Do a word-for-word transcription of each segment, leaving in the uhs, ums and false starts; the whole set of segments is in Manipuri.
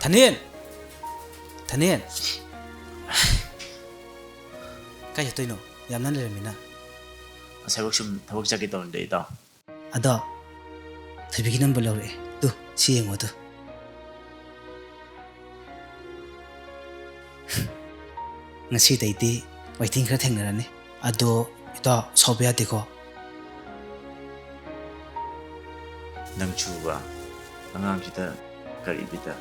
ꯊꯅꯦꯟ! ꯊꯅꯦꯟ! ꯀꯥꯏ ꯆꯠꯇꯣꯏꯅꯣ? ꯌꯥꯝꯅ ꯂꯩꯔꯝꯃꯤꯅ꯫ ꯑꯁ, ꯊꯕꯛ ꯁꯨꯝ, ꯊꯕꯛ ꯆꯠꯀꯦ ꯇꯧꯔꯝꯗꯦ, ꯏꯇꯥꯎ꯫ ꯑꯗꯣ, ꯊꯣꯏꯕꯤꯒꯤ ꯅꯝꯕꯔ ꯂꯧꯔꯛꯑꯦ꯫ ꯇꯨ, ꯁꯤ ꯌꯦꯡꯉꯣ ꯇꯨ꯫ ꯉꯁꯤꯗꯩꯗꯤ waiting ꯈꯔ ꯊꯦꯡꯅꯔꯅꯤ꯫ ꯑꯗꯣ, ꯏꯇꯥꯎ, ꯁꯥꯎꯕ ꯌꯥꯗꯦꯀꯣ꯫ ꯅꯪꯁꯨꯕ, ꯑꯉꯥꯡꯁꯤꯗ ꯀꯔꯤ ꯕꯤꯠꯇ?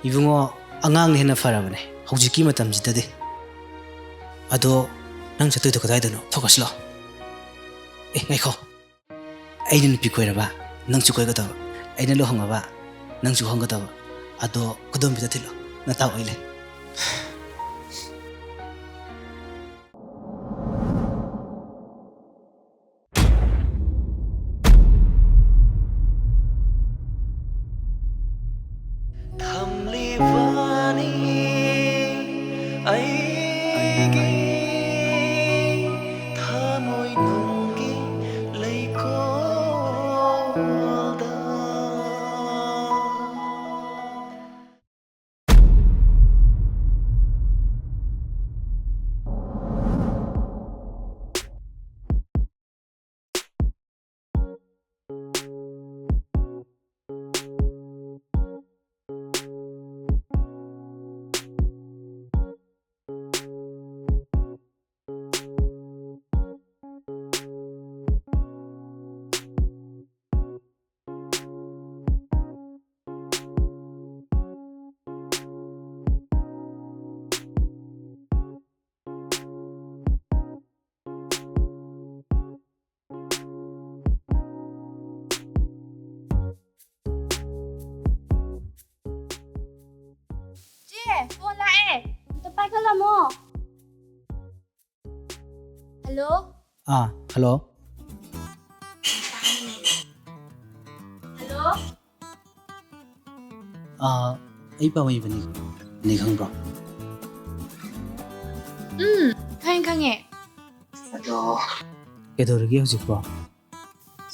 ꯏꯕꯨꯡꯉꯣ, ꯑꯉꯥꯡꯅ ꯍꯦꯟꯅ ꯐꯔꯕꯅꯦ ꯍꯧꯖꯤꯛꯀꯤ ꯃꯇꯝꯁꯤꯗꯗꯤ꯫ ꯑꯗꯣ, ꯅꯪ ꯆꯠꯇꯣꯏꯗꯣ ꯀꯗꯥꯏꯗꯅꯣ? ꯊꯣꯛꯈ꯭ꯔꯁꯤ ꯂꯥꯛꯑꯣ꯫ ꯑꯦ, ꯉꯥꯏꯈꯣ꯫ ꯑꯩꯅ ꯅꯨꯄꯤ ꯀꯣꯏꯔꯕ, ꯅꯪꯁꯨ ꯀꯣꯏꯒꯗꯕ꯫ ꯑꯩꯅ ꯂꯨꯍꯣꯡꯉꯕ, ꯅꯪꯁꯨ ꯍꯣꯡꯒꯗꯕ꯫ ꯑꯗꯣ, ꯈꯨꯗꯣꯝꯕꯤꯗ ꯊꯤꯜꯂꯣ, ꯅꯇꯥꯎ ꯑꯩ ꯂꯩ꯫ ꯊꯝꯂꯤꯕꯅꯤ ꯑꯩꯒꯤ ꯊꯃꯣꯏꯅꯨꯡꯒꯤ ꯂꯩꯀꯣꯜꯗ꯫ ꯆꯦ, ꯐꯣꯟ ꯂꯥꯛꯑꯦ꯫ ꯑꯝꯇ ꯄꯥꯏꯈꯠꯂꯝꯃꯣ꯫ ꯍꯜꯂꯣ? ꯑꯥ, ꯍꯜꯂꯣ꯫ ꯍꯜꯂꯣ? ꯑꯥ, ꯑꯩ ꯄꯥꯃꯩꯕꯅꯤ꯫ ꯅꯤ ꯈꯪꯕ꯭ꯔꯣ? ꯎꯝ, ꯈꯪꯉꯦ, ꯈꯪꯉꯦ꯫ ꯑꯗꯣ, ꯀꯩꯗꯧꯔꯤꯒꯦ ꯍꯧꯖꯤꯛꯄꯣ?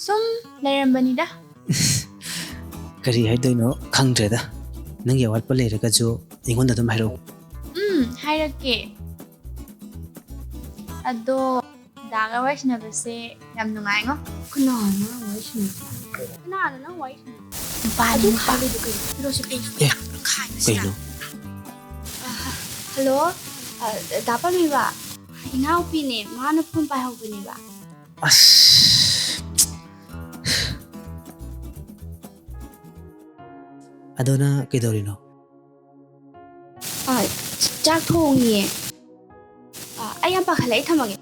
ꯁꯨꯝ ꯂꯩꯔꯝꯕꯅꯤꯗ꯫ ꯀꯔꯤ ꯍꯥꯏꯗꯣꯏꯅꯣ ꯈꯪꯗ꯭ꯔꯦꯗ꯫ ꯅꯪꯒꯤ ꯑꯋꯥꯠꯄ ꯂꯩꯔꯒꯁꯨ ꯑꯩꯉꯣꯟꯗ ꯑꯗꯨꯝ ꯍꯥꯏꯔꯛꯎ꯫ ꯎꯝ, ꯍꯥꯏꯔꯛꯀꯦ꯫ ꯑꯗꯣ ꯗꯥꯒ ꯋꯥꯔꯤ ꯁꯥꯟꯅꯕꯁꯦ ꯌꯥꯝ ꯅꯨꯡꯉꯥꯏꯉꯣ꯫ ꯀꯅꯥꯅꯣ ꯅꯪ ꯋꯥꯔꯤ ꯁꯥꯟꯅꯩꯁꯦ? ꯀꯅꯥꯅꯣ ꯅꯪ ꯋꯥꯔꯤ ꯁꯥꯟꯅꯩꯁꯦ? ꯅꯨꯄꯥꯅꯤ, ꯑꯗꯨ ꯅꯨꯄꯥ꯫ ꯈꯥꯏꯕꯗꯨ ꯀꯩꯅꯣ? ꯐꯤꯔꯣꯜꯁꯦ ꯄꯦꯟꯅ ꯑꯦ, ꯈꯥꯏꯕꯁꯤꯅ꯫ ꯀꯩꯅꯣ? ꯑ, ꯍꯜꯂꯣ? ꯑ, ꯗꯥ ꯄꯥꯝꯃꯤꯕ? ꯏꯅꯥꯎꯄꯤꯅꯦ, ꯃꯥꯅ ꯐꯣꯟ ꯄꯥꯏꯍꯧꯕꯅꯦꯕ꯫ ꯑꯁ꯫ ꯑꯗꯣ ꯅꯪ ꯀꯩꯗꯧꯔꯤꯅꯣ? ꯑ, ꯆꯥꯛ ꯊꯣꯡꯉꯤꯌꯦ꯫ ꯑ, ꯑꯩ ꯌꯥꯝ ꯄꯥꯈꯠꯂꯦ, ꯑꯩ ꯊꯝꯃꯒꯦ꯫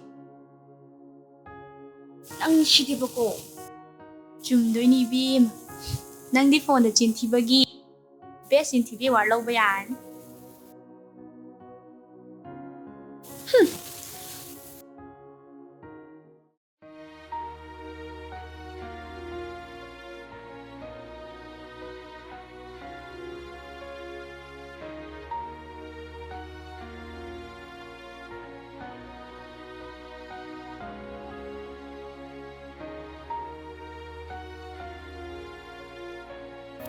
ꯅꯪ ꯁꯤꯗꯤꯕꯀꯣ꯫ ꯆꯨꯝꯗꯣꯏꯅꯤ ꯏꯕꯦꯝꯃ꯫ ꯅꯪꯗꯤ ꯐꯣꯟꯗ ꯆꯤꯟ ꯊꯤꯕꯒꯤ best ꯆꯤꯟ ꯊꯤꯕꯤ award ꯂꯧꯕ ꯌꯥꯔꯅꯤ꯫ ꯍꯨꯝ꯫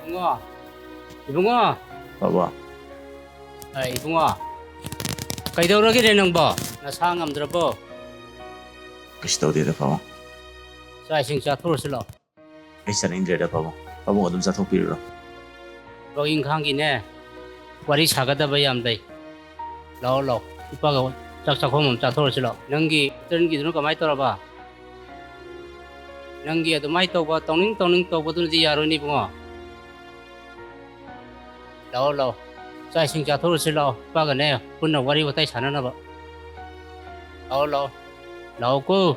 ꯏꯕꯨꯡꯉꯣ, ꯏꯕꯨꯡꯉꯣ꯫ ꯕꯥꯕꯥ꯫ ꯑ, ꯏꯕꯨꯡꯉꯣ, ꯀꯩꯗꯧꯔꯒꯦꯅꯦ ꯅꯪꯕꯣ? ꯅꯁꯥ ꯉꯝꯗ꯭ꯔꯕꯣ? ꯀꯩꯁꯨ ꯇꯧꯗꯦꯗ, ꯄꯥꯕꯨꯡ꯫ ꯆꯥꯛ ꯏꯁꯤꯡ ꯆꯥꯊꯣꯛꯑꯁꯤ ꯂꯥꯛꯑꯣ꯫ ꯑꯩ ꯆꯥꯅꯤꯡꯗ꯭ꯔꯦꯗ, ꯄꯥꯕꯨꯡ꯫ ꯄꯥꯕꯨꯡ ꯑꯗꯨꯝ ꯆꯥꯊꯣꯛꯄꯤꯔꯨꯔꯣ꯫ ꯊꯕꯛ ꯏꯪꯈꯥꯡꯒꯤꯅꯦ, ꯋꯥꯔꯤ ꯁꯥꯒꯗꯕ ꯌꯥꯝ ꯂꯩ꯫ ꯂꯥꯛꯑꯣ, ꯂꯥꯛꯑꯣ꯫ ꯏꯄꯥꯒ ꯆꯥꯛ ꯆꯥꯛꯈꯣꯝ ꯑꯃ ꯆꯥꯊꯣꯛꯑꯁꯤ ꯂꯥꯛꯑꯣ꯫ ꯅꯪꯒꯤ internꯒꯤꯗꯨꯅ ꯀꯃꯥꯏꯅ ꯇꯧꯔꯕ? ꯅꯪꯒꯤ ꯑꯗꯨꯃꯥꯏꯅ ꯇꯧꯕ, ꯇꯧꯅꯤꯡ ꯇꯧꯅꯤꯡ ꯇꯧꯕꯗꯨꯅꯗꯤ ꯌꯥꯔꯣꯏꯅꯦ, ꯏꯕꯨꯡꯉꯣ꯫ ꯂꯥꯛꯑꯣ, ꯂꯥꯛꯑꯣ꯫ ꯆꯥꯛ ꯏꯁꯤꯡ ꯆꯥꯊꯣꯛꯑꯁꯤ ꯂꯥꯛꯑꯣ꯫ ꯏꯄꯥꯒꯅꯦ ꯄꯨꯟꯅ ꯋꯥꯔꯤ ꯋꯥꯇꯥꯏ ꯁꯥꯟꯅꯅꯕ꯫ ꯂꯥꯛꯑꯣ, ꯂꯥꯛꯑꯣ꯫ ꯂꯥꯛꯑꯣꯀꯣ꯫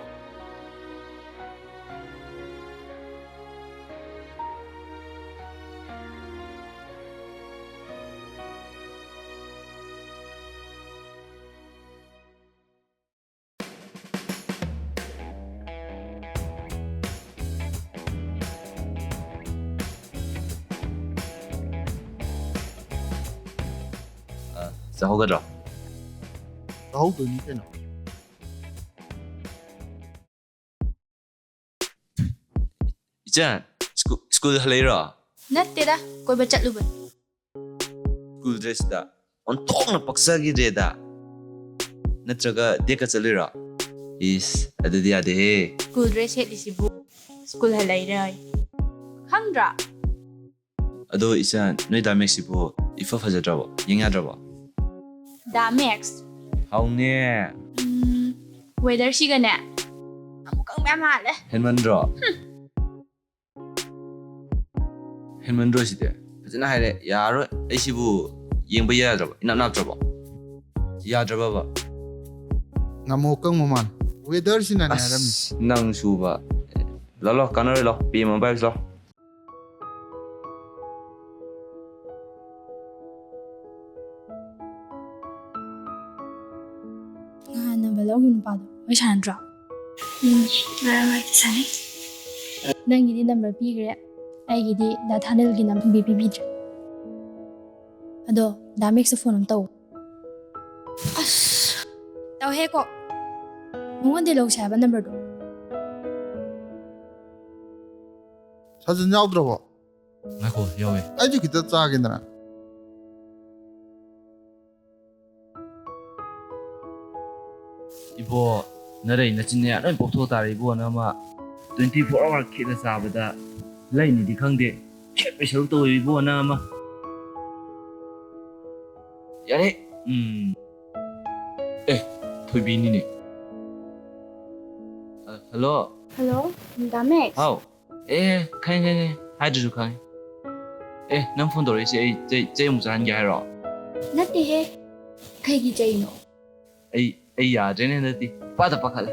ꯑ, ꯆꯥꯍꯧꯒꯗ꯭ꯔꯣ? ꯆꯥꯍꯧꯗꯣꯏꯅꯤ ꯀꯩꯅꯣ꯫ ꯏꯆꯟ, ꯁ꯭ꯀꯨ-, ꯁ꯭ꯀꯨꯜ ꯍꯜꯂꯛꯏꯔꯣ? ꯅꯠꯇꯦꯗ, ꯀꯣꯏꯕ ꯆꯠꯂꯨꯕꯅꯤ꯫ ꯁ꯭ꯀꯨꯜ ꯗ꯭ꯔꯦꯁꯇ ꯑꯣꯟꯊꯣꯛꯅ ꯄꯛꯆꯈꯤꯗ꯭ꯔꯦꯗ꯫ ꯅꯠꯇ꯭ꯔꯒ ꯗꯦꯠꯀ ꯆꯠꯂꯤꯔꯣ? ꯏꯁ, ꯑꯗꯨꯗꯤ ꯌꯥꯗꯦꯍꯦ꯫ ꯁ꯭ꯀꯨꯜ ꯗ꯭ꯔꯦꯁ ꯁꯦꯠꯂꯤꯁꯤꯕꯨ ꯁ꯭ꯀꯨꯜ ꯍꯜꯂꯛꯏꯔꯣꯏ? ꯈꯪꯗ꯭ꯔꯥ? ꯑꯗꯣ ꯏꯆꯟ, ꯅꯣꯏ ꯗꯥ ꯃꯦꯛꯁꯁꯤꯕꯨ ꯏꯐ ꯐꯖꯗ꯭ꯔꯕꯣ? ꯌꯦꯡ ꯌꯥꯗ꯭ꯔꯕꯣ? ꯗꯥ ꯃꯦꯛꯁ? ꯍꯥꯎꯅꯦ꯫ ꯎꯝ, ꯋꯦꯗꯔꯁꯤꯒꯅꯦ ꯑꯃꯨꯛꯀꯪ ꯃꯌꯥꯝ ꯃꯥꯜꯂꯦ꯫ ꯍꯦꯟꯃꯟꯗ꯭ꯔꯣ? ꯍꯨꯝ꯫ ꯍꯦꯟꯃꯟꯗ꯭ꯔꯣ ꯁꯤꯗꯤ? ꯐꯖꯅ ꯍꯥꯏꯔꯦ, ꯌꯥꯔꯔꯣꯏ꯫ ꯑꯩꯁꯤꯕꯨ ꯌꯦꯡꯕ ꯌꯥꯗ꯭ꯔꯕꯣ? ꯏꯅꯥꯛ ꯅꯥꯞꯇ꯭ꯔꯕꯣ? ꯌꯥꯗ꯭ꯔꯕꯕ? ꯉꯝꯃꯣ ꯀꯪꯕ ꯃꯥꯜꯂꯦ꯫ ꯋꯦꯗꯔꯁꯤꯅꯅꯦ ꯍꯥꯏꯔꯝꯃꯤ꯫ ꯑꯁ, ꯅꯪ ꯁꯨꯕ꯫ ꯂꯥꯎ, ꯂꯥꯎ, ꯀꯥꯟꯅꯔꯣꯏ, ꯂꯥꯎ꯫ ꯄꯦ ꯑꯃ ꯄꯥꯏꯔꯨꯁꯤ, ꯂꯥꯎ꯫ ꯅꯍꯥꯟ ꯅꯝꯕꯔ ꯂꯧꯈꯤꯕ ꯅꯨꯄꯥꯗꯣ ꯋꯥꯔꯤ ꯁꯥꯟꯅꯗ꯭ꯔꯣ? ꯎꯝ, ꯃꯔꯛ ꯃꯔꯛꯇ ꯁꯥꯟꯅꯩ꯫ ꯅꯪꯒꯤꯗꯤ ꯅꯝꯕꯔ ꯄꯤꯈ꯭ꯔꯦ, ꯑꯩꯒꯤꯗꯤ ꯗꯥ ꯊꯥꯅꯦꯜꯒꯤ ꯅꯝꯕꯔ ꯄꯤꯕꯤꯗ꯭ꯔꯦ꯫ ꯑꯗꯣ ꯗꯥ ꯃꯦꯛꯁꯇ ꯐꯣꯟ ꯑꯃ ꯇꯧ꯫ ꯑꯁ, ꯇꯧꯍꯦ ꯀꯣ꯫ ꯃꯉꯣꯟꯗꯩ ꯂꯧꯁꯦ ꯍꯥꯏꯕ ꯅꯝꯕꯔꯗꯣ꯫ ꯁꯥꯖꯟ ꯌꯥꯎꯗ꯭ꯔꯕꯣ? ꯉꯥꯏꯈꯣ, ꯌꯥꯎꯋꯦ꯫ ꯑꯩꯁꯨ ꯈꯤꯇ ꯆꯥꯒꯦꯗꯅ꯫ ꯏꯕꯣ, ꯅꯔꯩ ꯅꯆꯤꯟꯅꯦ ꯂꯣꯏ ꯄꯣꯛꯊꯣꯛ ꯇꯥꯔꯦ ꯏꯕꯣ, ꯅꯪ ꯑꯃ꯫ Twenty four hour ꯈꯦꯠꯅ ꯆꯥꯕꯗ ꯂꯩꯅꯤꯗꯤ ꯈꯪꯗꯦ, ꯈꯦꯠꯄꯩ ꯁꯔꯨꯛ ꯇꯧꯋꯦ ꯏꯕꯣ, ꯅꯪ ꯑꯃ꯫ ꯌꯥꯔꯦ꯫ ꯎꯝ꯫ ꯑꯦ, ꯊꯣꯏꯕꯤꯅꯤꯅꯦ꯫ ꯑ, ꯍꯜꯂꯣ꯫ ꯍꯜꯂꯣ, ꯗꯥ ꯃꯦꯛꯁ꯫ ꯍꯥꯎ꯫ ꯑꯦ, ꯈꯪꯉꯦ, ꯈꯪꯉꯦ, ꯈꯪꯉꯦ꯫ ꯍꯥꯏꯗ꯭ꯔꯁꯨ ꯈꯪꯉꯦ꯫ ꯑꯦ, ꯅꯪ ꯐꯣꯟ ꯇꯧꯔꯛꯏꯁꯦ ꯑꯩ ꯆꯩ, ꯆꯩ ꯑꯃꯨꯛ ꯆꯥꯍꯟꯒꯦ ꯍꯥꯏꯔꯣ? ꯅꯠꯇꯦꯍꯦ꯫ ꯀꯩꯒꯤ ꯆꯩꯅꯣ? ꯑꯩ, ꯑꯩ ꯌꯥꯗ꯭ꯔꯦꯅꯦ ꯍꯟꯗꯛꯇꯤ꯫ ꯏꯄꯥꯗ ꯄꯥꯈꯠꯂꯦ꯫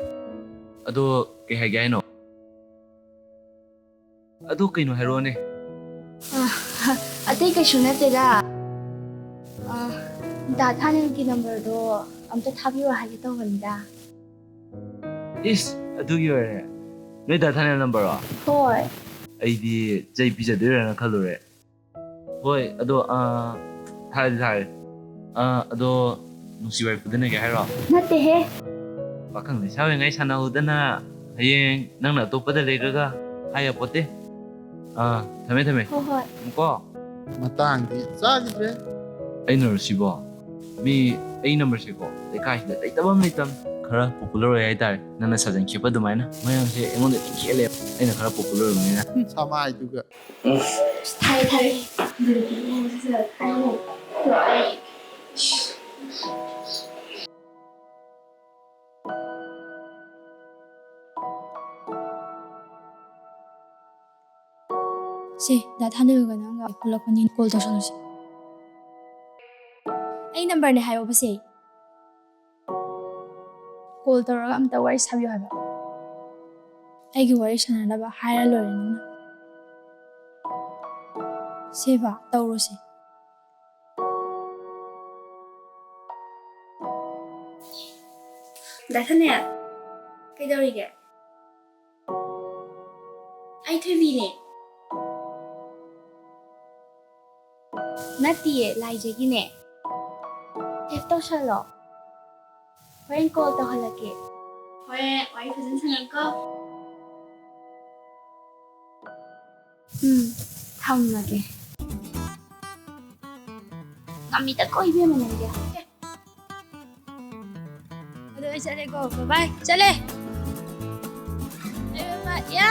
ꯑꯗꯣ ꯀꯩ ꯍꯥꯏꯒꯦ ꯍꯥꯏꯅꯣ? ꯑꯗꯨ ꯀꯩꯅꯣ ꯍꯥꯏꯔꯛꯑꯣꯅꯦ꯫ ꯑ, ꯑꯇꯩ ꯀꯩꯁꯨ ꯅꯠꯇꯦꯗ꯫ ꯑ, ꯗꯥ ꯊꯥꯅꯦꯜꯒꯤ ꯅꯝꯕꯔꯗꯣ ꯑꯝꯇ ꯊꯥꯕꯤꯌꯣ ꯍꯥꯏꯒꯦ ꯇꯧꯕꯅꯤꯗ꯫ ꯏꯁ, ꯑꯗꯨꯒꯤ ꯑꯣꯏꯔꯦ? ꯅꯣꯏ ꯗꯥ ꯊꯥꯅꯦꯜ ꯅꯝꯕꯔꯔꯣ? ꯍꯣꯏ꯫ ꯑꯩꯗꯤ ꯆꯩ ꯄꯤꯖꯗꯣꯏꯔꯥꯅ ꯈꯜꯂꯨꯔꯦ꯫ ꯍꯣꯏ, ꯑꯗꯣ, ꯑ, ꯊꯥꯔꯗꯤ ꯊꯥꯔꯦ꯫ ꯑ, ꯑꯗꯣ ꯅꯨꯡꯁꯤ ꯋꯥꯔꯤ ꯐꯨꯗꯅꯒꯦ ꯍꯥꯏꯔꯣ? ꯅꯠꯇꯦꯍꯦ꯫ ꯄꯥꯈꯪ ꯂꯩꯁꯥ ꯑꯣꯏꯔꯤꯉꯩ ꯁꯥꯟꯅꯍꯧꯗꯅ ꯍꯌꯦꯡ ꯅꯪꯅ ꯑꯇꯣꯞꯄꯗ ꯂꯩꯈ꯭ꯔꯒ ꯍꯥꯏ ꯌꯥꯄꯣꯠꯇꯦ꯫ ꯑꯥ, ꯊꯝꯃꯦ, ꯊꯝꯃꯦ꯫ ꯍꯣꯏ, ꯍꯣꯏ꯫ ꯀꯣ꯫ ꯃꯇꯥꯡꯗꯤ ꯆꯥꯈꯤꯗ꯭ꯔꯦ꯫ ꯑꯩꯅꯔꯣ ꯁꯤꯕꯣ? ꯃꯤ ꯑꯩ ꯅꯝꯕꯔꯁꯦꯀꯣ ꯂꯩꯀꯥꯏꯁꯤꯗ ꯂꯩꯇꯕ ꯑꯃ ꯂꯩꯇꯕꯅꯤ꯫ ꯈꯔ popular ꯑꯣꯏ ꯍꯥꯏꯇꯥꯔꯦ, ꯅꯪꯅ ꯁꯥꯖꯟ ꯈꯦꯞꯄ ꯑꯗꯨꯃꯥꯏꯅ꯫ ꯃꯌꯥꯝꯁꯦ ꯑꯩꯉꯣꯟꯗ ꯂꯣꯏ ꯈꯦꯠꯂꯦ, ꯑꯩꯅ ꯈꯔ popular ꯑꯣꯏꯕꯅꯤꯅ꯫ ꯁꯃꯥꯏꯗꯨꯒ꯫ ꯊꯥꯏ ꯊꯥꯏ꯫ ꯁꯦ, ꯗꯥ ꯊꯥꯅꯤꯜꯒ ꯅꯪꯒ ꯄꯨꯜꯂꯛꯄꯅꯤ, call ꯇꯧꯁꯜꯂꯨꯁꯦ꯫ ꯑꯩ ꯅꯝꯕꯔꯅꯦ ꯍꯥꯏꯌꯣꯕꯁꯦ꯫ Call ꯇꯧꯔꯒ ꯑꯝꯇ ꯋꯥꯔꯤ ꯁꯥꯕꯤꯌꯨ ꯍꯥꯏꯕ꯫ ꯑꯩꯒꯤ ꯋꯥꯔꯤ ꯁꯥꯟꯅꯅꯕ ꯍꯥꯏꯔ ꯂꯣꯏꯔꯦ ꯅꯪꯅ꯫ ꯁꯦꯕ ꯇꯧꯔꯣꯁꯦ꯫ ꯗꯥ ꯊꯥꯅꯤꯜ, ꯀꯩꯗꯧꯔꯤꯒꯦ? ꯑꯩ ꯊꯣꯏꯕꯤꯅꯦ꯫ ꯅꯠꯇꯤꯌꯦ, ꯂꯥꯏꯖꯒꯤꯅꯦ꯫ Save ꯇꯧꯁꯜꯂꯣ꯫ ꯍꯣꯔꯦꯟ call ꯇꯧꯍꯜꯂꯛꯀꯦ꯫ ꯍꯣꯔꯦꯟ ꯋꯥꯔꯤ ꯐꯖꯅ ꯁꯥꯟꯅꯀꯣ꯫ ꯎꯝ, ꯊꯝꯃꯒꯦ꯫ ꯉꯝꯃꯤꯗꯀꯣ ꯏꯕꯦꯝꯃ ꯅꯪꯗꯤ꯫ ꯑꯗꯣ ꯑꯩ ꯆꯠꯂꯦꯀꯣ, bye bye, ꯆꯠꯂꯦ꯫ Bye bye, bye, ꯌꯥ꯫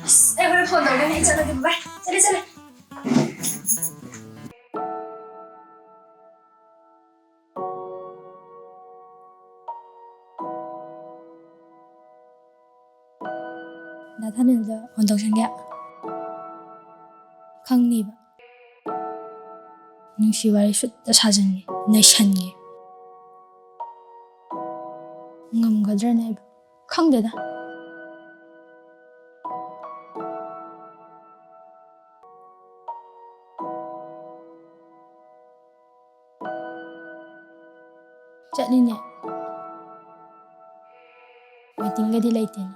ꯑꯁ, ꯑꯩ ꯍꯣꯔꯦꯟ phone ꯇꯧꯗꯣꯏꯅꯦ, ꯑꯩ ꯆꯠꯂꯒꯦ, bye bye, ꯆꯠꯂꯦ, ꯆꯠꯂꯦ꯫ ꯗꯥ ꯊꯥꯅꯤꯜꯗ phone ꯇꯧꯁꯟꯒꯦ꯫ ꯈꯪꯅꯤꯕ꯫ ꯅꯨꯡꯁꯤ ꯋꯥꯔꯤ ꯁꯨꯠꯇ ꯁꯥꯖꯟꯒꯦ, ꯅꯩꯁꯟꯒꯦ꯫ ꯉꯝꯒꯗ꯭ꯔꯅꯦ ꯑꯩꯕꯨ? ꯈꯪꯗꯦꯗ꯫ ꯆꯠꯂꯤꯅꯦ꯫ Waitingꯒꯗꯤ ꯂꯩꯇꯦꯅꯦ꯫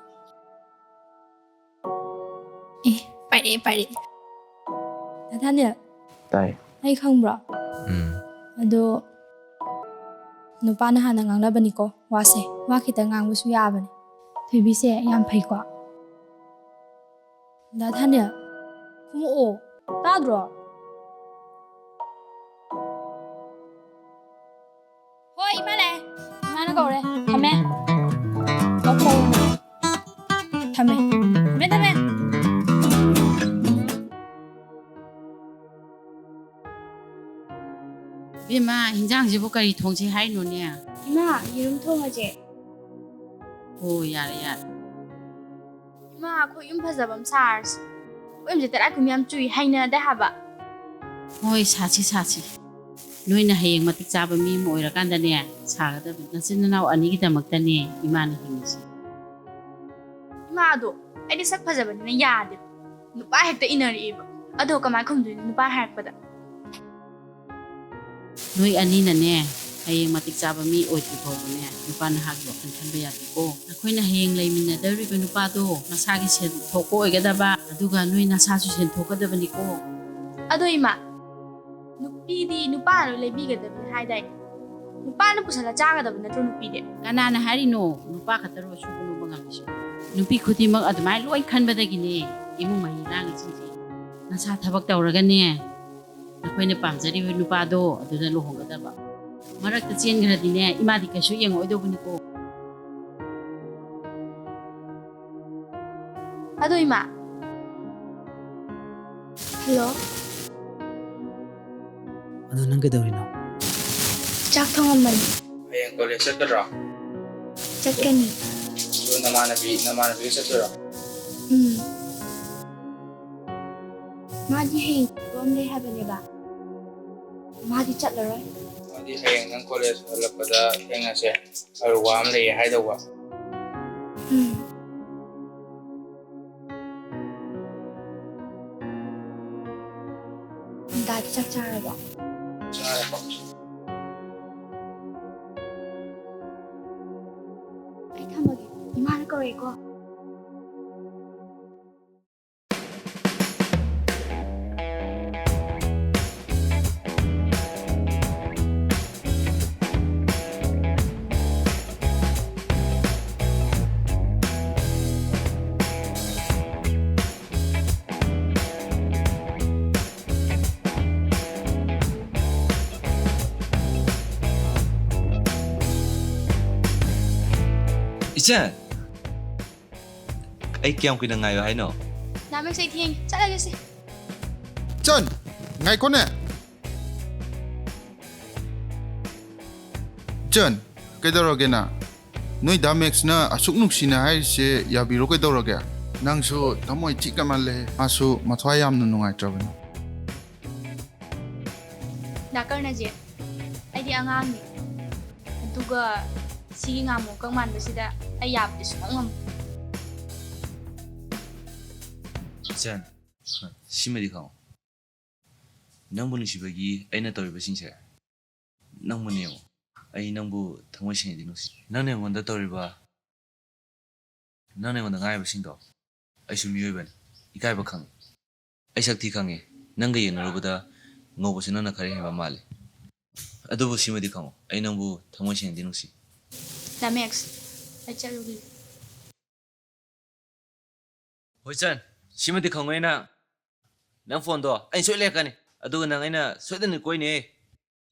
ꯑꯦ, ꯄꯥꯏꯔꯛꯑꯦ, ꯄꯥꯏꯔꯛꯑꯦ꯫ ꯗꯥ ꯊꯥꯅꯤꯜ꯫ ꯇꯥꯏ꯫ ꯑꯩ ꯈꯪꯕ꯭ꯔꯣ? ꯎꯝ꯫ ꯑꯗꯣ ꯅꯨꯄꯥꯅ ꯍꯥꯟꯅ ꯉꯥꯡꯅꯕꯅꯤꯀꯣ ꯋꯥꯁꯦ꯫ ꯋꯥ ꯈꯤꯇꯪ ꯉꯥꯡꯕꯁꯨ ꯌꯥꯕꯅꯦ꯫ ꯊꯣꯏꯕꯤꯁꯦ ꯌꯥꯝ ꯐꯩꯀꯣ꯫ ꯗꯥ ꯊꯥꯅꯤꯜ, ꯈꯨꯝꯃꯛꯑꯣ꯫ ꯇꯥꯗ꯭ꯔꯣ? ꯊꯝꯃꯦ꯫ ꯊꯝꯃꯦ, ꯊꯝꯃꯦ꯫ ꯏꯕꯦꯝꯃ, ꯍꯤꯟꯖꯥꯡꯁꯤꯕꯨ ꯀꯔꯤ ꯊꯣꯡꯁꯤ ꯍꯥꯏꯅꯣꯅꯦ? ꯏꯃꯥ, ꯌꯦꯔꯨꯝ ꯊꯣꯡꯉꯁꯦ꯫ ꯑꯣ, ꯌꯥꯔꯦ, ꯌꯥꯔꯦ꯫ ꯏꯃꯥ, ꯑꯩꯈꯣꯏ ꯌꯨꯝ ꯐꯖꯕ ꯑꯃ ꯁꯥꯔꯁꯤ꯫ ꯑꯩꯈꯣꯏ ꯌꯨꯝꯁꯦ ꯇꯔꯥꯏ ꯀꯨꯝꯕꯤ ꯌꯥꯝ ꯆꯨꯏ, ꯍꯩꯅꯗꯦ ꯍꯥꯏꯕ꯫ ꯍꯣꯏ, ꯁꯥꯁꯤ, ꯁꯥꯁꯤ꯫ ꯅꯣꯏꯅ ꯍꯌꯦꯡ ꯃꯇꯤꯛ ꯆꯥꯕ ꯃꯤ ꯑꯃ ꯑꯣꯏꯔꯀꯥꯟꯗꯅꯦ, ꯁꯥꯒꯗꯕꯅꯤ꯫ ꯅꯆꯤꯟ ꯅꯅꯥꯎ ꯑꯅꯤꯒꯤꯗꯃꯛꯇꯅꯦ ꯏꯃꯥꯅ ꯍꯤꯡꯉꯤꯁꯦ꯫ ꯏꯃꯥ, ꯑꯗꯣ ꯑꯩꯗꯤ ꯁꯛ ꯐꯖꯕꯅꯤꯅ ꯌꯥꯗꯦꯕ꯫ ꯅꯨꯄꯥ ꯍꯦꯛꯇ ꯏꯟꯅꯔꯛꯑꯦꯕ꯫ ꯑꯗꯣ ꯀꯃꯥꯏꯅ ꯈꯨꯝꯗꯣꯏꯅꯣ ꯅꯨꯄꯥ ꯍꯥꯏꯔꯛꯄꯗ? ꯅꯣꯏ ꯑꯅꯤꯅꯅꯦ, ꯍꯌꯦꯡ ꯃꯇꯤꯛ ꯆꯥꯕ ꯃꯤ ꯑꯣꯏꯗ꯭ꯔꯤ ꯐꯥꯎꯕꯅꯦ, ꯅꯨꯄꯥ ꯅꯍꯥꯒꯤ ꯋꯥꯈꯜ ꯈꯟꯕ ꯌꯥꯗꯦꯀꯣ꯫ ꯅꯈꯣꯏꯅ ꯍꯌꯦꯡ ꯂꯩꯃꯤꯟꯅꯗꯧꯔꯤꯕ ꯅꯨꯄꯥꯗꯣ ꯃꯁꯥꯒꯤ ꯁꯦꯟ ꯊꯣꯛꯄ ꯑꯣꯏꯒꯗꯕ, ꯑꯗꯨꯒ ꯅꯣꯏ ꯅꯁꯥꯁꯨ ꯁꯦꯟ ꯊꯣꯛꯀꯗꯕꯅꯤꯀꯣ꯫ ꯑꯗꯣ ꯏꯃꯥ, ꯅꯨꯄꯤꯗꯤ ꯅꯨꯄꯥꯅ ꯂꯣꯏ ꯂꯩꯕꯤꯒꯗꯕꯅꯤ ꯍꯥꯏꯗꯥꯏꯅꯦ? ꯅꯨꯄꯥꯅ ꯄꯨꯁꯜꯂ ꯆꯥꯒꯗꯕ ꯅꯠꯇ꯭ꯔꯣ ꯅꯨꯄꯤꯗꯤ? ꯀꯅꯥꯅ ꯍꯥꯏꯔꯤꯅꯣ ꯅꯨꯄꯥ ꯈꯛꯇꯔꯣ ꯑꯁꯨꯒꯨꯝꯕ ꯉꯝꯃꯤꯁꯦ? ꯅꯨꯄꯤ ꯈꯨꯗꯤꯡꯃꯛ ꯑꯗꯨꯃꯥꯏꯅ ꯂꯣꯏ ꯈꯟꯕꯗꯒꯤꯅꯦ ꯏꯃꯨꯡ ꯃꯍꯤ ꯂꯥꯡꯉꯤꯁꯤꯡꯁꯦ꯫ ꯅꯁꯥ ꯊꯕꯛ ꯇꯧꯔꯒꯅꯦ, ꯅꯈꯣꯏꯅ ꯄꯥꯝꯖꯔꯤꯕ ꯅꯨꯄꯥꯗꯣ ꯑꯗꯨꯗ ꯂꯨꯍꯣꯡꯒꯗꯕ꯫ ꯃꯔꯛꯇ ꯆꯦꯟꯈ꯭ꯔꯗꯤꯅꯦ, ꯏꯃꯥꯗꯤ ꯀꯩꯁꯨ ꯌꯦꯡꯉꯛꯑꯣꯏꯗꯧꯕꯅꯤꯀꯣ꯫ ꯑꯗꯣ ꯏꯃꯥ꯫ ꯍꯜꯂꯣ꯫ ꯑꯗꯣ ꯅꯪ ꯀꯩꯗꯧꯔꯤꯅꯣ? ꯆꯥꯛ ꯊꯣꯡꯉꯝꯕꯅꯤ꯫ ꯍꯌꯦꯡ ꯀꯣꯂꯦꯖ ꯆꯠꯀꯗ꯭ꯔꯣ? ꯆꯠꯀꯅꯤ꯫ ꯑꯗꯣ ꯅꯃꯥꯟꯅꯕꯤ, ꯅꯃꯥꯟꯅꯕꯤꯒ ꯆꯠꯇꯣꯏꯔꯣ? ꯎꯝ꯫ ꯃꯥꯗꯤ ꯍꯌꯦꯡ ꯊꯕꯛ ꯑꯃ ꯂꯩ ꯍꯥꯏꯕꯅꯦꯕ꯫ ꯃꯥꯗꯤ ꯆꯠꯂꯔꯣꯏ꯫ ꯃꯥꯗꯤ ꯍꯌꯦꯡ ꯅꯪ ꯀꯣꯂꯦꯖ ꯍꯜꯂꯛꯄꯗ ꯊꯦꯡꯅꯁꯦ꯫ ꯑꯩ ꯋꯥ ꯑꯃ ꯂꯩꯌꯦ ꯍꯥꯏꯗꯧꯕ꯫ ꯎꯝ꯫ ꯗꯥꯗꯤ ꯆꯥꯛ ꯆꯥꯔꯕꯣ? ꯆꯥꯔꯦ, ꯄꯥꯕꯨꯡ꯫ ꯑꯩ ꯊꯝꯃꯒꯦ꯫ ꯏꯃꯥꯅ ꯀꯧꯔꯛꯑꯦꯀꯣ꯫ ꯏꯆꯟ! ꯑꯩ ꯀꯌꯥꯝ ꯀꯨꯏꯅ ꯉꯥꯏꯌꯣ ꯍꯥꯏꯅꯣ? ꯗꯥ ꯃꯦꯛꯁ, ꯑꯩ ꯊꯦꯡꯉꯦ, ꯆꯠꯂꯒꯦꯁꯦ꯫ ꯆꯟ, ꯉꯥꯏꯈꯣꯅꯦ꯫ ꯆꯟ, ꯀꯩꯗꯧꯔꯒꯦ ꯅꯪ? ꯅꯣꯏ ꯗꯥ ꯃꯦꯛꯁꯅ ꯑꯁꯨꯛ ꯅꯨꯡꯁꯤꯅ ꯍꯥꯏꯔꯤꯁꯦ ꯌꯥꯕꯤꯔꯣ ꯀꯩꯗꯧꯔꯒꯦ? ꯅꯪꯁꯨ ꯊꯃꯣꯏ ꯆꯤꯛꯀ ꯃꯥꯜꯂꯦ꯫ ꯃꯥꯁꯨ ꯃꯊ꯭ꯋꯥꯏ ꯌꯥꯝꯅ ꯅꯨꯡꯉꯥꯏꯇ꯭ꯔꯕꯅꯤ꯫ ꯗꯥ ꯀꯔꯅꯖꯤꯠ, ꯑꯩꯗꯤ ꯑꯉꯥꯡꯅꯤ꯫ ꯑꯗꯨꯒ ꯁꯤꯒꯤ ꯉꯥꯃꯨ ꯀꯛ ꯃꯥꯟꯕꯁꯤꯗ ꯑꯩ ꯌꯥꯕꯗꯤ ꯁꯨꯡꯉꯝ ꯉꯝꯃꯣꯏ꯫ ꯏꯆꯟ, ꯁꯤꯃꯗꯤ ꯈꯪꯉꯣ꯫ ꯅꯪꯕꯨ ꯅꯨꯡꯁꯤꯕꯒꯤ ꯑꯩꯅ ꯇꯧꯔꯤꯕꯁꯤꯡꯁꯦ ꯅꯪꯕꯨ ꯅꯦꯡꯉꯣ꯫ ꯑꯩ ꯅꯪꯕꯨ ꯊꯃꯣꯏ ꯁꯦꯡꯅꯗꯤ ꯅꯨꯡꯁꯤ꯫ ꯅꯪꯅ ꯑꯩꯉꯣꯟꯗ ꯇꯧꯔꯤꯕ, ꯅꯪꯅ ꯑꯩꯉꯣꯟꯗ ꯉꯥꯡꯉꯤꯕꯁꯤꯡꯗꯣ ꯑꯩꯁꯨ ꯃꯤꯑꯣꯏꯕꯅꯤ, ꯏꯀꯥꯏꯕ ꯈꯪꯉꯤ꯫ ꯑꯩ ꯁꯛ ꯊꯤ ꯈꯪꯉꯤ, ꯅꯪꯒ ꯌꯦꯡꯅꯔꯨꯕꯗ ꯉꯧꯕꯁꯨ ꯅꯪꯅ ꯈꯔ ꯍꯦꯟꯕ ꯃꯥꯜꯂꯤ꯫ ꯑꯗꯨꯕꯨ ꯁꯤꯃꯗꯤ ꯈꯪꯉꯣ, ꯑꯩ ꯅꯪꯕꯨ ꯊꯃꯣꯏ ꯁꯦꯡꯅꯗꯤ ꯅꯨꯡꯁꯤ꯫ ꯗꯥ ꯃꯦꯛꯁ, ꯑꯩ ꯆꯠꯂꯨꯈꯤꯒꯦ꯫ ꯍꯣꯏ ꯆꯟ, ꯁꯤꯃꯗꯤ ꯈꯪꯉꯣ, ꯑꯩꯅ ꯅꯪ ꯐꯣꯟꯗꯣ ꯑꯩꯅ ꯁꯣꯏ ꯂꯩꯔꯛꯀꯅꯤ, ꯑꯗꯨꯒ ꯅꯪ ꯑꯩꯅ ꯁꯣꯏꯗꯅ ꯀꯣꯏꯅꯤ꯫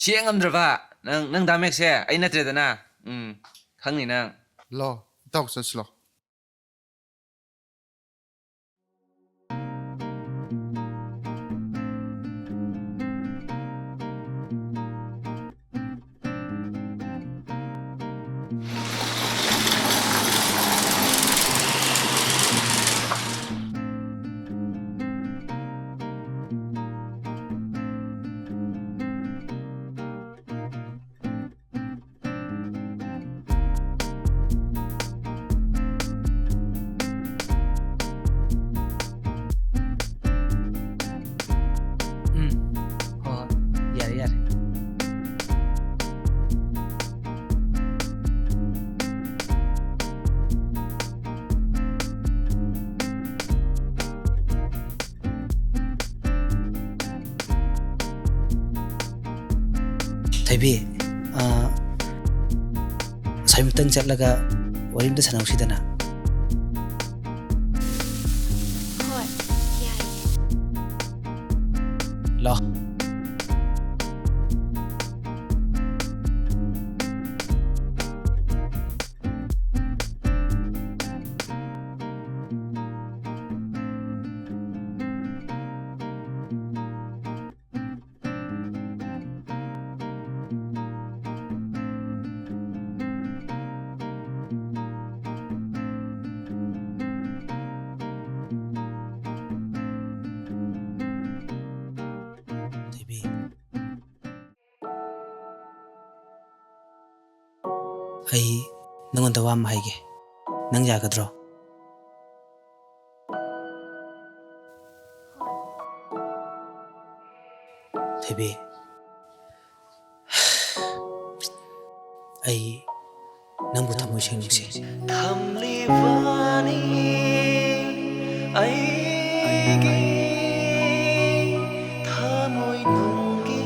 ꯁꯤ ꯍꯦꯛ ꯉꯝꯗ꯭ꯔꯕ ꯅꯪ, ꯅꯪ ꯗꯥ ꯃꯦꯛꯁꯁꯦ ꯑꯩ ꯅꯠꯇ꯭ꯔꯦꯗꯅ꯫ ꯎꯝ, ꯈꯪꯅꯤ ꯅꯪ꯫ ꯂꯥꯛꯑꯣ, ꯏꯇꯥꯎ ꯆꯠꯁꯤ ꯂꯥꯛꯑꯣ꯫ ꯎꯝ, ꯍꯣꯏ, ꯍꯣꯏ, ꯌꯥꯔꯦ, ꯌꯥꯔꯦ꯫ ꯊꯣꯏꯕꯤ, ꯑ, ꯑꯁꯥꯏꯃꯨꯛꯇꯪ ꯆꯠꯂꯒ ꯋꯥꯔꯤ ꯑꯝꯇ ꯁꯥꯟꯅꯍꯧꯁꯤꯗꯅ꯫ ꯍꯣꯏ, ꯌꯥꯏꯌꯦ꯫ ꯂꯥꯎ꯫ ꯑꯩ ꯅꯪꯉꯣꯟꯗ ꯋꯥ ꯑꯃ ꯍꯥꯏꯒꯦ꯫ ꯅꯪ ꯌꯥꯒꯗ꯭ꯔꯣ? ꯊꯣꯏꯕꯤ, ꯑꯩ ꯅꯪꯕꯨ ꯊꯃꯣꯏ ꯁꯦꯡ ꯅꯨꯡꯁꯤ꯫ ꯊꯝꯂꯤꯕꯅꯤ ꯑꯩꯒꯤ ꯊꯃꯣꯏꯅꯨꯡꯒꯤ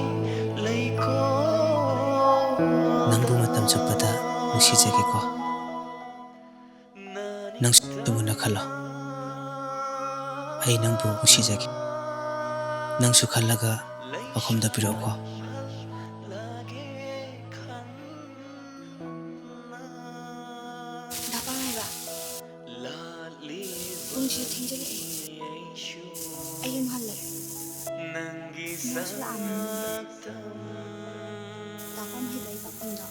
ꯂꯩꯀꯣꯜ꯫ ꯅꯪꯕꯨ ꯃꯇꯝ ꯆꯨꯞꯄꯗ ꯅꯨꯡꯁꯤꯖꯒꯦꯀꯣ꯫ ꯅꯪꯁꯨ ꯃꯨꯟꯅ ꯈꯜꯂꯣ꯫ ꯑꯩ ꯅꯪꯕꯨ ꯅꯨꯡꯁꯤꯖꯒꯦ꯫ ꯅꯪꯁꯨ ꯈꯜꯂꯒ ꯄꯥꯎꯈꯨꯝꯗ ꯄꯤꯔꯛꯎꯀꯣ꯫ ꯗꯥ ꯄꯥꯝꯍꯩꯕ, ꯄꯨꯡꯁꯤ ꯊꯦꯡꯖꯤꯜꯂꯛꯑꯦ꯫ ꯑꯩ ꯌꯨꯝ ꯍꯜꯂꯒꯦ꯫ ꯃꯥꯁꯨ ꯂꯥꯛꯑꯝꯃꯅꯤ꯫ ꯗꯥ ꯄꯥꯝꯍꯩꯕꯒꯤ ꯄꯥꯎꯈꯨꯝꯗꯣ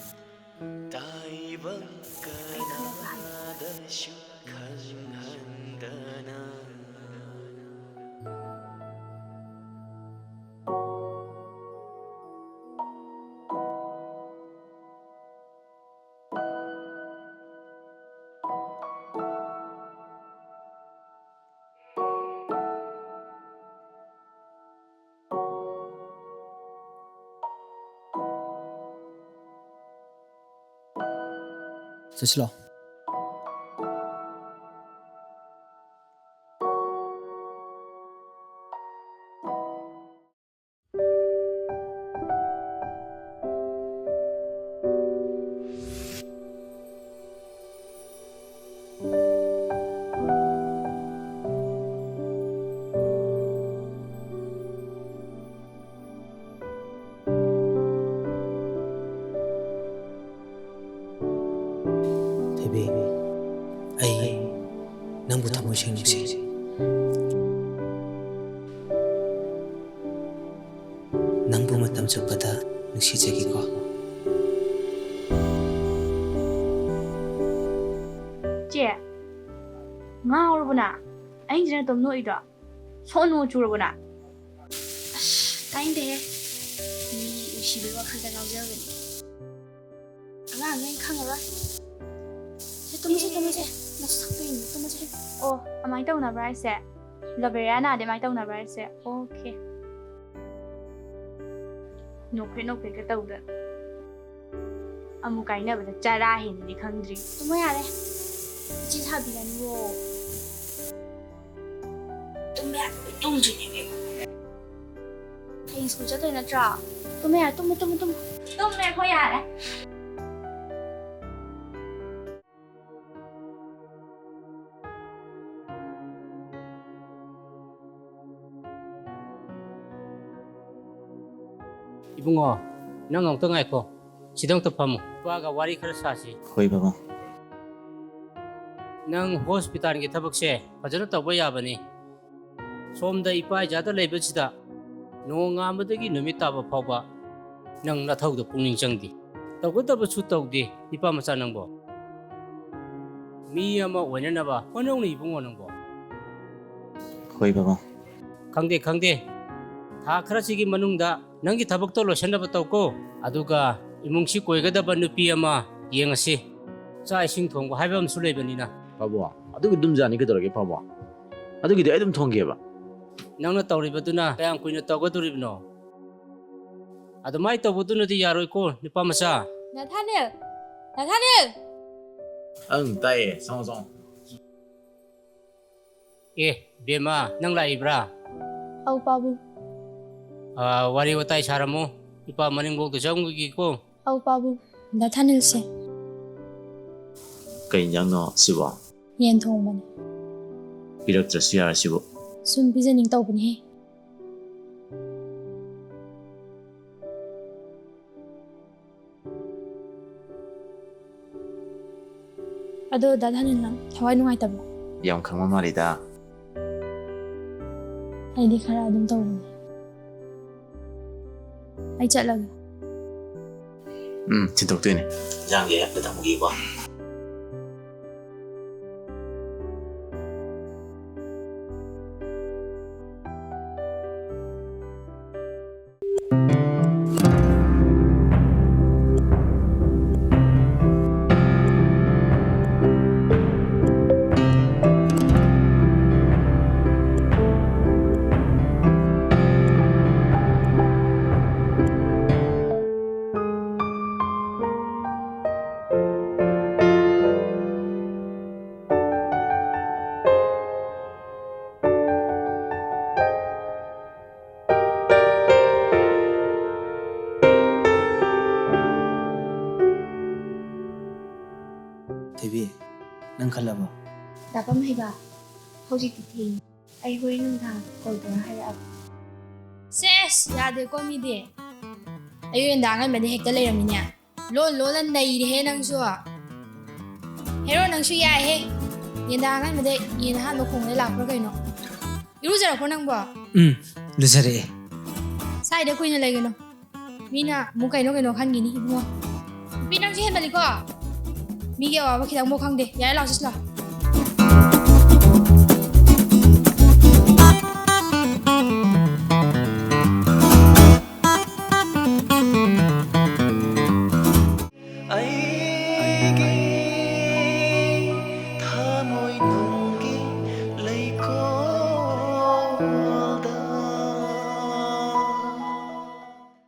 ꯑꯩ ꯈꯜꯂꯒ ꯍꯥꯏꯒꯦ꯫ ꯆꯠꯁꯤꯂꯣ꯫ ꯊꯣꯏꯕꯤ, ꯑꯩ ꯅꯪꯕꯨ ꯊꯃꯣꯏ ꯁꯦꯡ ꯅꯨꯡꯁꯤ꯫ ꯅꯪꯕꯨ ꯃꯇꯝ ꯆꯨꯞꯄꯗ ꯅꯨꯡꯁꯤꯖꯒꯦꯀꯣ꯫ ꯆꯦ, ꯉꯥꯎꯔꯕꯣ ꯅꯪ? ꯑꯍꯤꯡꯁꯤꯗ ꯅꯇꯣꯝ ꯅꯣꯛꯏꯗꯣ? ꯁꯣꯅꯣ ꯆꯨꯔꯕꯣ ꯅꯪ? ꯑꯁ, ꯇꯥꯅꯤꯡꯗꯦꯍꯦ꯫ ꯃꯤ ꯅꯨꯡꯁꯤꯕꯒꯤ ꯋꯥꯈꯜꯗ ꯉꯥꯎꯖꯕꯅꯤ꯫ ꯑꯉꯥꯡꯅꯦ ꯈꯪꯉꯔꯣꯏ꯫ ꯁꯦ, ꯇꯨꯝꯃꯁꯦ, ꯇꯨꯝꯃꯁꯦ꯫ ꯅꯁꯛꯇꯣ ꯌꯦꯡꯉꯣ, ꯇꯨꯝꯃꯁꯦ꯫ ꯑꯣ, ꯑꯗꯨꯃꯥꯏꯅ ꯇꯧꯅꯕ꯭ꯔꯥ ꯍꯥꯏꯁꯦ? ꯂꯕꯦꯔꯤꯌꯥ ꯅꯥꯗꯤ ꯑꯗꯨꯃꯥꯏꯅ ꯇꯧꯅꯕ꯭ꯔꯥ ꯍꯥꯏꯁꯦ? ꯑꯣꯀꯦ꯫ ꯅꯣꯛꯐꯦꯠ ꯅꯣꯛꯐꯦꯠꯀ ꯇꯧꯗ꯫ ꯑꯃꯨꯛ ꯀꯥꯏꯅꯕꯗ ꯆꯔꯥ ꯍꯦꯟꯅꯗꯤ ꯈꯪꯗ꯭ꯔꯤ꯫ ꯇꯨꯝꯃꯣ ꯌꯥꯔꯦ꯫ ꯏꯆꯦ ꯁꯥꯕꯤꯔꯅꯨꯋꯣ꯫ ꯇꯨꯝꯕ ꯌꯥꯗꯕꯩ ꯇꯨꯝꯗ꯭ꯔꯤꯅꯦꯃꯤ꯫ ꯍꯌꯦꯡ ꯁ꯭ꯀꯨꯜ ꯆꯠꯇꯣꯏ ꯅꯠꯇ꯭ꯔꯣ? ꯇꯨꯝꯃꯣ ꯌꯥꯔꯦ, ꯇꯨꯝꯃꯣ, ꯇꯨꯝꯃꯣ, ꯇꯨꯝꯃꯣ꯫ ꯇꯨꯝꯃꯦ ꯑꯩꯈꯣꯏ ꯌꯥꯔꯦ꯫ ꯏꯕꯨꯡꯉꯣ, ꯅꯪ ꯑꯃꯨꯛꯇ ꯉꯥꯏꯈꯣ꯫ ꯁꯤꯗ ꯑꯃꯨꯛꯇ ꯐꯝꯃꯨ꯫ ꯏꯄꯥꯒ ꯋꯥꯔꯤ ꯈꯔ ꯁꯥꯁꯤ꯫ ꯍꯣꯏ, ꯕꯕꯥ꯫ ꯅꯪ ꯍꯣꯁꯄꯤꯇꯥꯜꯒꯤ ꯊꯕꯛꯁꯦ ꯐꯖꯅ ꯇꯧꯕ ꯌꯥꯕꯅꯤ꯫ ꯁꯣꯝꯗ ꯏꯄꯥ ꯏꯆꯥꯗ ꯂꯩꯕꯁꯤꯗ ꯅꯣꯡꯉꯥꯟꯕꯗꯒꯤ ꯅꯨꯃꯤꯠ ꯇꯥꯕ ꯐꯥꯎꯕ ꯅꯪ ꯅꯊꯧꯗ ꯄꯨꯛꯅꯤꯡ ꯆꯪꯗꯦ꯫ ꯇꯧꯒꯗꯕꯁꯨ ꯇꯧꯗꯦ, ꯏꯄꯥ ꯃꯆꯥ ꯅꯪꯕꯣ꯫ ꯃꯤ ꯑꯃ ꯑꯣꯏꯅꯅꯕ ꯍꯣꯠꯅꯧꯅꯦ ꯏꯕꯨꯡꯉꯣ ꯅꯪꯕꯣ꯫ ꯍꯣꯏ, ꯕꯕꯥ꯫ ꯈꯪꯗꯦ, ꯈꯪꯗꯦ꯫ ꯊꯥ ꯈꯔꯁꯤꯒꯤ ꯃꯅꯨꯡꯗ ꯅꯪꯒꯤ ꯊꯕꯛꯇꯣ ꯂꯣꯏꯁꯤꯟꯅꯕ ꯇꯧꯀꯣ꯫ ꯑꯗꯨꯒ ꯏꯃꯨꯡꯁꯤ ꯀꯣꯏꯒꯗꯕ ꯅꯨꯄꯤ ꯑꯃ ꯌꯦꯡꯉꯁꯤ꯫ ꯆꯥꯛ ꯏꯁꯤꯡ ꯊꯣꯡꯕ ꯍꯥꯏꯕ ꯑꯃꯁꯨ ꯂꯩꯕꯅꯤꯅ꯫ ꯄꯥꯕꯨꯡ, ꯑꯗꯨꯒꯤ ꯑꯗꯨꯝ ꯌꯥꯅꯤ ꯀꯩꯗꯧꯔꯒꯦ, ꯄꯥꯕꯨꯡ? ꯑꯗꯨꯒꯤꯗꯤ ꯑꯩ ꯑꯗꯨꯝ ꯊꯣꯡꯒꯦꯕ꯫ ꯅꯪꯅ ꯇꯧꯔꯤꯕꯗꯨꯅ ꯀꯌꯥꯝ ꯀꯨꯏꯅ ꯇꯧꯒꯗꯣꯔꯤꯕꯅꯣ? ꯑꯗꯨꯃꯥꯏꯅ ꯇꯧꯕꯗꯨꯅꯗꯤ ꯌꯥꯔꯣꯏꯀꯣ, ꯅꯨꯄꯥ ꯃꯆꯥ꯫ ꯅꯊꯥꯅꯦꯜ! ꯅꯊꯥꯅꯦꯜ! ꯑꯪ, ꯇꯥꯏꯌꯦ꯫ ꯆꯪꯉꯣ, ꯆꯪꯉꯣ꯫ ꯑꯦ, ꯕꯦꯝꯃ, ꯅꯪ ꯂꯥꯛꯏꯕ꯭ꯔꯥ? ꯑꯧ, ꯄꯥꯕꯨꯡ꯫ ꯑꯥ, ꯋꯥꯔꯤ ꯋꯥꯇꯥꯏ ꯁꯥꯔꯝꯃꯣ꯫ ꯏꯄꯥ ꯃꯅꯤꯡꯕꯣꯛꯇ ꯆꯪꯈꯤꯒꯦꯀꯣ꯫ ꯑꯧ, ꯄꯥꯕꯨꯡ꯫ ꯗꯥ ꯊꯥꯅꯤꯜꯁꯦ꯫ ꯀꯩ ꯏꯟꯖꯥꯡꯅꯣ ꯁꯤꯕꯣ? ꯌꯦꯟ ꯊꯣꯡꯕꯅꯦ꯫ ꯄꯤꯔꯛꯇ꯭ꯔꯁꯨ ꯌꯥꯔꯦ ꯁꯤꯕꯨ꯫ ꯁꯨꯝ ꯄꯤꯖꯅꯤꯡ ꯇꯧꯕꯅꯦꯍꯦ꯫ ꯑꯗꯣ ꯗꯥ ꯊꯥꯅꯤꯜ, ꯅꯪ ꯊꯋꯥꯏ ꯅꯨꯡꯉꯥꯏꯇꯕ꯭ꯔꯣ? ꯌꯥꯝ ꯈꯪꯕ ꯃꯥꯜꯂꯤꯗ꯫ ꯑꯩꯗꯤ ꯈꯔ ꯑꯗꯨꯝ ꯇꯧꯕꯅꯦ꯫ ꯑꯩ ꯆꯠꯂꯒꯦ꯫ ꯎꯝ, ꯊꯤꯟꯗꯣꯛꯇꯣꯏꯅꯦ꯫ ꯏꯟꯖꯥꯡꯁꯦ ꯍꯥꯏꯐꯦꯠ ꯊꯝꯈꯤꯀꯣ꯫ ꯈꯜꯂꯕꯣ? ꯗꯥꯄꯝ ꯍꯩꯕ, ꯍꯧꯖꯤꯛꯇꯤ ꯊꯦꯡꯉꯦ꯫ ꯑꯩ ꯍꯣꯔꯦꯟ ꯅꯨꯡꯗꯥꯡ ꯀꯣꯜ ꯇꯧꯔ ꯍꯥꯏꯔꯛꯑꯒꯦ꯫ ꯁꯦꯁ, ꯌꯥꯗꯦꯀꯣ ꯃꯤꯗꯤ꯫ ꯑꯌꯨꯛ ꯉꯟꯗꯥ ꯑꯉꯟꯕꯗ ꯍꯦꯛꯇ ꯂꯩꯔꯝꯃꯤꯅꯦ꯫ ꯂꯣꯟ ꯂꯣꯟꯅ ꯅꯩꯔꯦꯍꯦ ꯅꯪꯁꯨ꯫ ꯍꯦꯔꯣ, ꯅꯪꯁꯨ ꯌꯥꯏꯍꯦ꯫ ꯉꯟꯗꯥ ꯑꯉꯟꯕꯗ ꯌꯦꯟ ꯑꯍꯥꯟꯕ ꯈꯣꯡꯕꯗ ꯂꯥꯛꯄ꯭ꯔꯥ ꯀꯩꯅꯣ? ꯏꯔꯨꯖꯔꯛꯄ꯭ꯔꯣ ꯅꯪꯕꯣ? ꯎꯝ, ꯂꯨꯖꯔꯛꯑꯦ꯫ ꯁꯥꯏꯗ ꯀꯨꯏꯅ ꯂꯩꯒꯅꯨ꯫ ꯃꯤꯅ ꯑꯃꯨꯛ ꯀꯩꯅꯣ ꯀꯩꯅꯣ ꯈꯟꯈꯤꯅꯤ ꯏꯕꯨꯡꯉꯣ꯫ ꯅꯨꯄꯤ, ꯅꯪꯁꯨ ꯍꯦꯟꯃꯜꯂꯤꯀꯣ꯫ ꯃꯤꯒꯤ ꯑꯋꯥꯕ ꯈꯤꯇꯪꯐꯥꯎ ꯈꯪꯗꯦ꯫ ꯌꯥꯔꯦ, ꯂꯥꯛꯑꯣ, ꯆꯠꯁꯤ ꯂꯥꯛꯑꯣ꯫